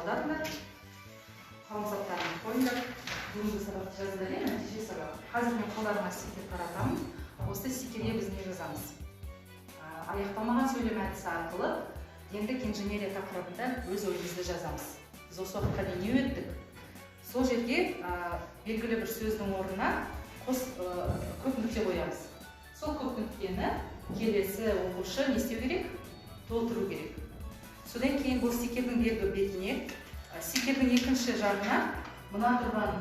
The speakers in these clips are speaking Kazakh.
аударыңдар, қаламсаптарыңды қойыңдар. Бүгінгі сабақты жазыңдар, иә, нәтиже сабақ. Қазір мен қолдарыңа стикер таратамын. Осы стикерге біз не жазамыз? Аяқталмаған сөйлем әдісі арқылы гендік инженерия тақырыбында өз ойымызды жазамыз. Біз осы уақытқа дейін не өттік? Сол жерге белгілі бір сөздің орнына көп нүкте қоямыз. Сол көп нүктені келесі оқушы не істеу керек? Толтыру керек. Содан кейін бұл стикердің бергі бетіне, стикердің екінші жағына мына тұрған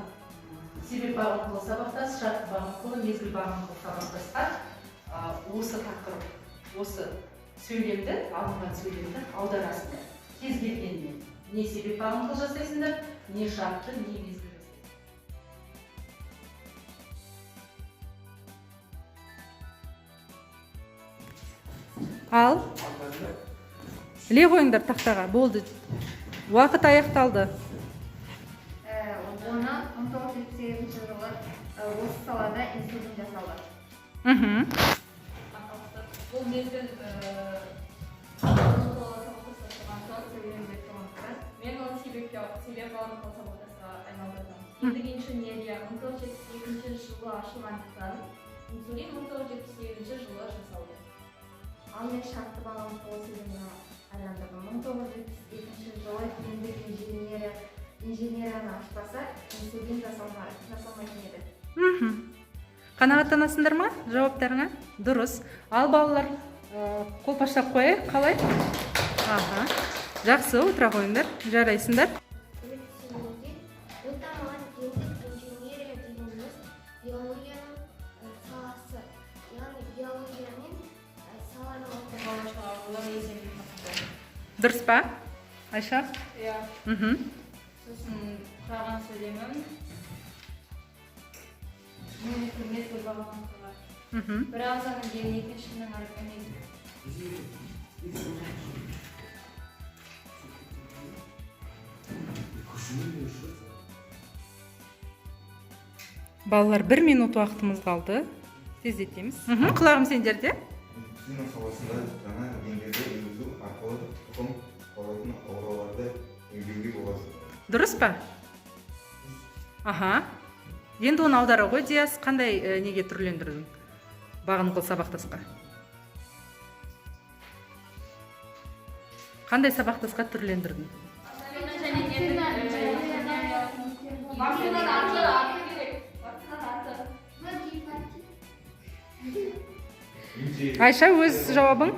себеп бағыныңқылы сабақтас, шарт бағыныңқылы, мезгіл бағыныңқылы сабақтасқа, осы тақырып, осы сөйлемді, алынған сөйлемді аударасыңдар. Кез келгеніне не себеп бағыныңқылы жасайсыңдар, не шартты, не мезгіл жасайсыңдар. Ал, іле қойыңдар тақтаға, болды. Уақыт аяқталды. Оны 1978 жылы осы салада инсулин жасалды. Бұл мезгіл мен оны себеп бағыныңқылы сабақтасқа айналдырдым. Гендік инженерия 1972 жылы ашылғандықтан инсулин 1978 жылы жасалды. Ал мен шартты бағыныңқылы сөйлемге айландырдым. 1972 жылы гендік инженерияны ашпаса, инсулин жасалмайтын еді. Қанағаттанасыңдар ма жауаптарыңа? Дұрыс. Ал балалар, қолпаштап қояйық, қалай? Аха. Жақсы, отыра қойыңдар. Жарайсыңдар. Отамаған гендік инженерия дегеніміз биологияның саласы. Яғни биология мен саланың Дұрыс па? Айша? Иә. Сосын құраған сөйлемім мен құрмет бағыныңқылы. Бір ағзаның гені екіншінің организмі. Балалар, 1 минут уақытымыз қалды. Тездетеміз. Құлағым сендерде. Медицина саласында жаңа гендерді енгізу арқылы тұқым қуалайтын ауруларды емдеуге болады. Дұрыс па? Аха. Енді оны аудара ғой, Диас. Қандай неге түрлендірдің? Бағыныңқылы сабақтасқа. Қандай сабақтасқа түрлендірдің? Вакцинаның аты керек. Вакцинаның аты. Айша, өз жауабың?